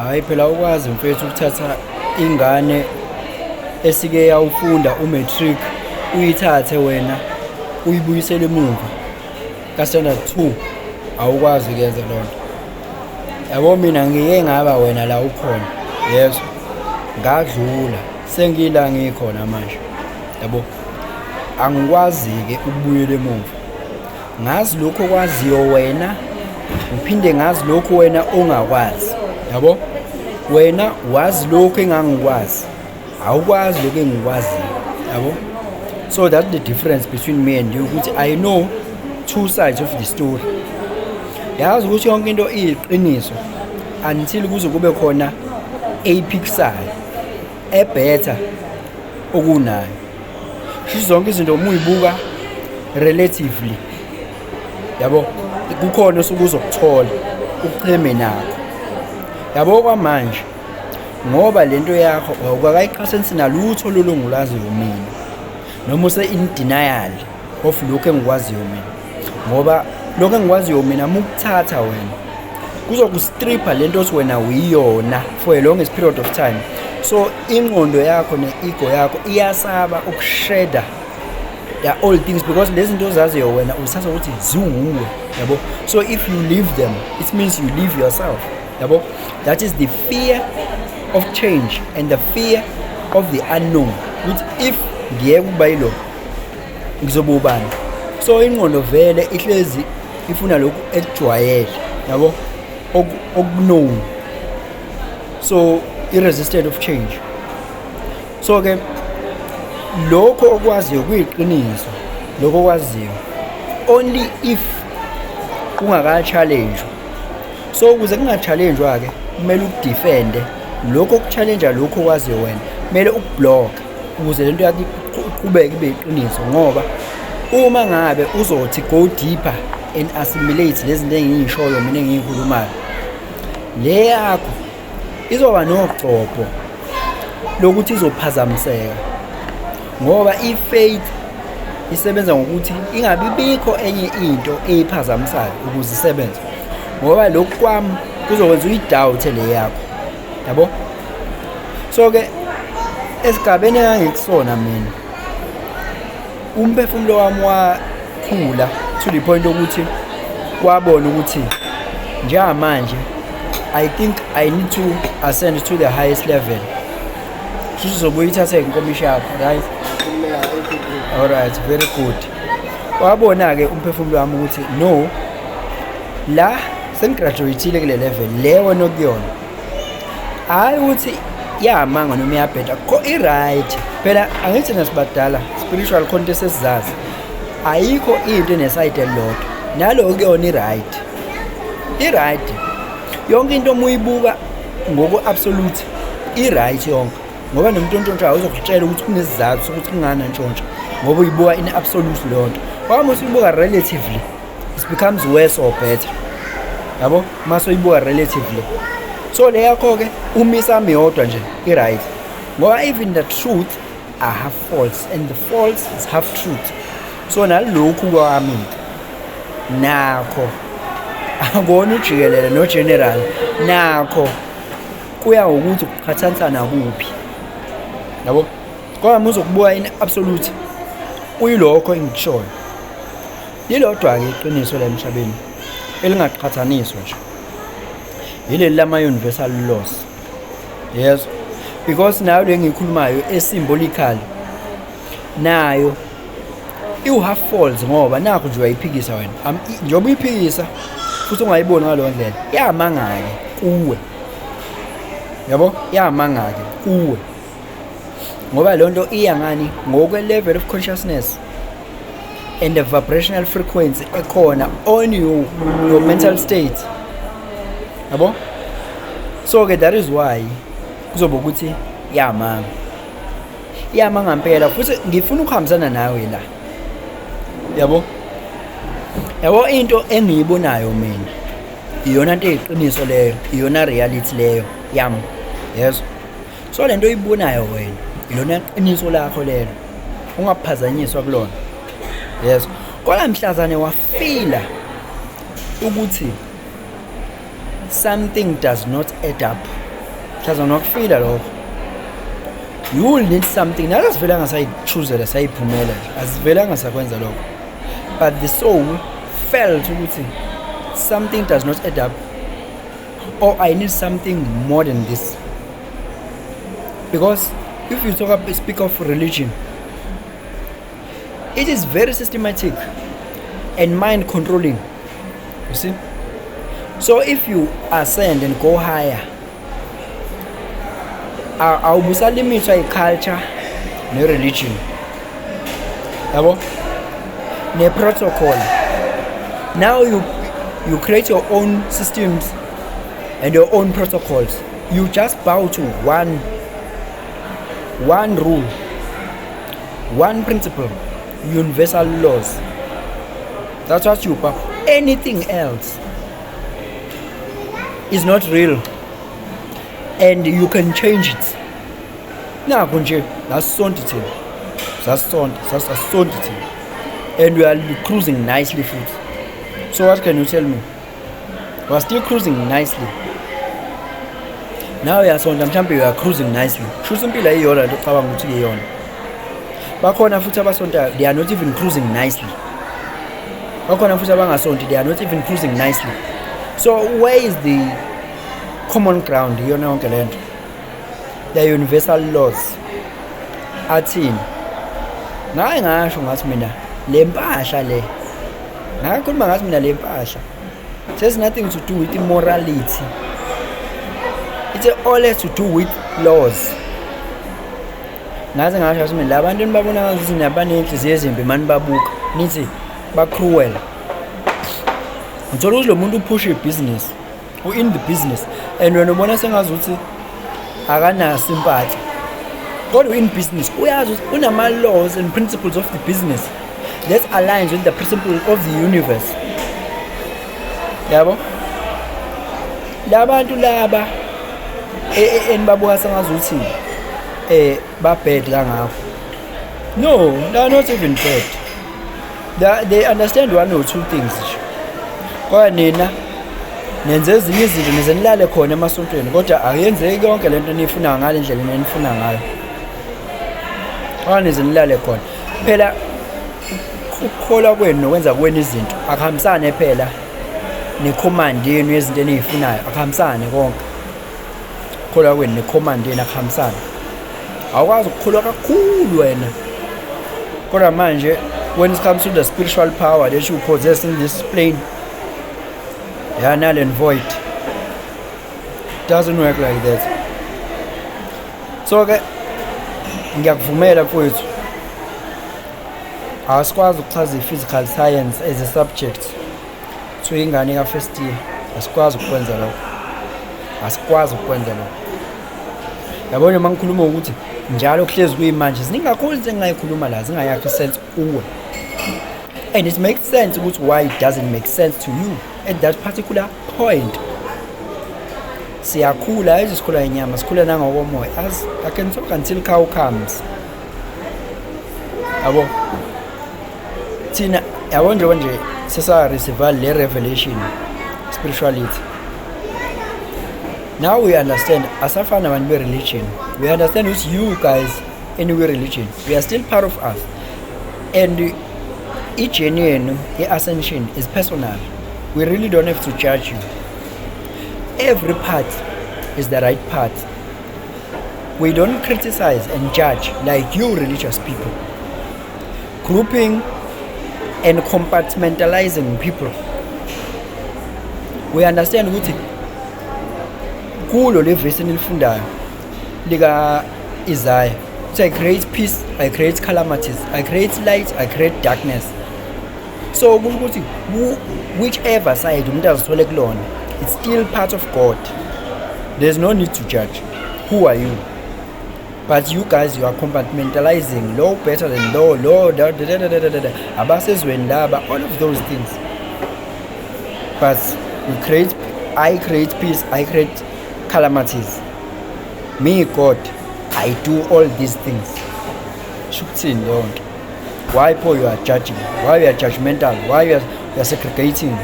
Hhayi phela, awukwazi mfethu ukuthatha ingane esike yawufunda u-matric, uyithathe wena uyibuyisele emuva ka-standard 2. Awukwazi ukuyenza loo nto, yabo. Mina ngike ngaba wena la ukhona, yezwa, ngadlula, sengila ngikhona manje, yabo. Angikwazi-ke ukubuyela emuva. Ngazi lokhu okwaziyo wena, ngiphinde ngazi lokhu wena ongakwazi, yabo. Wena wazi lokhu engangikwazi, awukwazi lokhu engikwaziyo, yabo. So that's the difference between me and you, ukuthi I know two sides of the story. Yazi ukuthi yonke into iyiqiniso until kuze kube khona eyiphikisayo e-better okunayo. Sho zonke izinto uma uyibuka relatively, yabo, kukhona osuke uzokuthola ucheme nakho, yabo. Kwamanje ngoba lento yakho awukakayiqhathanisi nalutho lolu ngulaziyo mina, noma use-in denial of lokhu engikwaziyo mina, ngoba lokhu engikwaziyo mina uma ukuthatha wena kuzokustripha lento othi wena uyiyona for a longest period of time. So ingqondo yakho ne-ego yakho iyasaba ukusheda the old things, because lezi zinto ozaziyo wena uzithatha ukuthi ziwuwe, yabo. So if you leave them, it means you leave yourself, yabo. That is the fear of change and the fear of the unknown, ukuthi if ngiyeke ukuba yilo, ngizoba ubani? So ingqondo vele ihlezi ifuna lokhu ekujwayele, yabo, okuknown, so i-resistant of change. So ke lokho okwaziyo kuyiqiniso, lokho okwaziyo only if kungaka-challenge. So ukuze kunga-challenge-wa-ke, kumele ukudefende lokho oku-challenge lokho okwaziyo wena, kumele ukublock ukuze lento yakho iqhubeke ibe iqiniso, ngoba uma ngabe uzothi go deeper and assimilate lezi zinto engiyishoyo mina engiyikhulumayo, le yakho izoba nogcobho lokuthi izophazamiseka, ngoba i-faith isebenza ngokuthi ingabi bikho enye into eyiphazamisayo ukuze isebenze, ngoba lokhu kwami kuzokwenza uyi-doubt le yakho, yabo. So-ke esigabeni engangikusona mina, umphefumulo wami wakhula to the point ukuthi wabona ukuthi njengamanje I think I need to ascend to the highest level. Shuthi uzobuye uyithathe inkomishi yakho, right? Alright, very good. Wabona-ke umphefumulo wami ukuthi no, la sengigraduate-ile kule level le wena okuyona. Hhayi ukuthi yamanga noma iyabheda, ko i-right phela. Angithi nasibadala spiritual content sesizazi, ayikho into ene-side elilodwa. Nalo kuyona i-right, i-right yonke into uma uyibuka ngoku-absolute, i-right yonke, ngoba nomuntu ontshontshayo uzokutshela ukuthi kunesizathu sokuthi kungani antshontsha, ngoba uyibuka in absolute leyo nto. Kodwa uma usuyibuka relatively, it becomes worse or better, yabo, uma usuyibuka relatively. So le yakho-ke uma isami yodwa nje i-right, ngoba even the truth are half false and the false is half truth. So nalokhu kwami nakho akona ujikelele no-general, nakho kuya ngokuthi kuqhathanisa nakuphi, yabo. Kodwa uma uzokubuka in absolute, kuyilokho engikushoyo. Lilodwa-ke iqiniso la emhlabeni elingaqhathaniswa nje, yileli lama-universal laws, yes, because nayo le engiyikhulumayo e-symbolical nayo iwu-half false, ngoba nakho nje uyayiphikisa wena. Njengoba uyiphikisa futhi ungayiboni ngaleyo ndlela, yamanga-ke kuwe, yabo, yamanga-ke kuwe, ngoba leyo nto iya ngani? Ngokwe-level of consciousness and the vibrational frequency ekhona on you, your mental state, yabo. So-ke that is why kuzoba ukuthi yamanga, iyamanga ngempela. Futhi ngifuna ukuhambisana nawe la, yabo. Yabo, into engiyibonayo mina iyona nto eyiqiniso leyo, iyona reality leyo yami, yezo. So lento oyibonayo wena ilona qiniso lakho lelo, ungaphazanyiswa kulona, yes. Kodwa mhlazane wafila ukuthi something does not add up. Mhlazana wakufila lokho, you will need something. Nathi asivelanga sayi-choosela, sayiphumela nje, asivelanga sakwenza lokho, but the soul felt ukuthi something does not add up or I need something more than this. Because if you speak of religion, it is very systematic and mind controlling, you see. So if you ascend and go higher, awubusalimithwa i-culture ne-religion, yabo, ne-protocol. Now you create your own systems and your own protocols. You just bow to one rule, one principle, universal laws. That's what you bow. Anything else is not real and you can change it. Nakho nje nasisonto thina, sasisonto, sasisonto thina, and we are cruising nicely futhi. So what can you tell me? We are still cruising nicely. Nawe uyasonta mhlawumbe, you are cruising nicely. Shuthi impilo ayiyona lento ocabanga ukuthi iyona. Bakhona futhi abasontayo, they are not even cruising nicely. Bakhona futhi abangasonti, they are not even cruising nicely. So where is the common ground iyona yonke lento? The universal laws athini? Ngaye ngasho ngathi mina le mpahla le, ngakhuluma ngathi mina le mpahla, it has nothing to do with immorality, it's all has to do with laws. Ngaze ngasho ngathi mina la bantu enibabona ngazuthi nabanenhliziyo ezimbi, mani babuka nithi ba-cruel, uthola ukuthi lo muntu uphusha ibhizinisi, u-in the business, and wena ubona sengazuthi akanasympathy, kodwa in business uyazi ukuthi unama-laws and principles of the business that aligns with the principle of the universe, yabo. Labantu laba enibabuka sengazuthi ba-bad kangakho, no, they are not even bad. They understand one or two things nje, kodwa nina nenze ezinye izinto, nize nilale khona emasontweni, kodwa akuyenzeki yonke lento eniyifunayo ngale ndlela enifuna ngayo, kodwa nize nilale khona. Phela ukukholwa kwenu nokwenza kwenu izinto akuhambisane phela necommand yenu yezinto eniyifunayo, akuhambisane konke. Ukukholwa kwenu necommand yenu akuhambisane. Awukwazi ukukholwa kakhulu wena, kodwa manje when it comes to the spiritual power that you possess in this plane, they are null and void. Doesn't work like that. So ke ngiyakuvumela, mfowethu, asikwazi ukuchaza i-physical science as a subject to ingane ka-first year. Asikwazi ukukwenza lokho, asikwazi ukukwenza lokho, yabona. Uma ngikhuluma ukuthi njalo kuhlezi kuyimanje, ziningi kakhulu izinto engingayikhuluma la zingayakhi sense kuwe, and it makes sense ukuthi why it doesn't make sense to you at that particular point. Siyakhula, ayizi sikhula inyama, sikhula nangokomoya. As I can talk until cow comes, yabo. Thina, yabo, njengoba nje sesa-receive le revelation, spirituality, now we understand. Asafani nabantu be-religion. We understand ukuthi you guys anyway religion, we are still part of us, and i-journey yenu i-ascension is personal. We really don't have to judge you. Every part is the right part. We don't criticize and judge like you religious people, grouping and compartmentalizing people. We understand ukuthi kulo le verse enilifundayo lika Isaiah uthi, "I create peace, I create calamities. I create light, I create darkness." So kusho ukuthi whichever side umuntu azithole kulona, it's still part of God. There's no need to judge. Who are you? But you guys, you are compartmentalizing, lo better than lo, lo da, da, da, da, da, da, da. Abasezweni laba, all of those things. But we create, I create peace, I create calamities. Me, God, I do all these things. Sho ukuthini leyo nto? Why po you are judging? Why you are judgmental? Why you are segregating?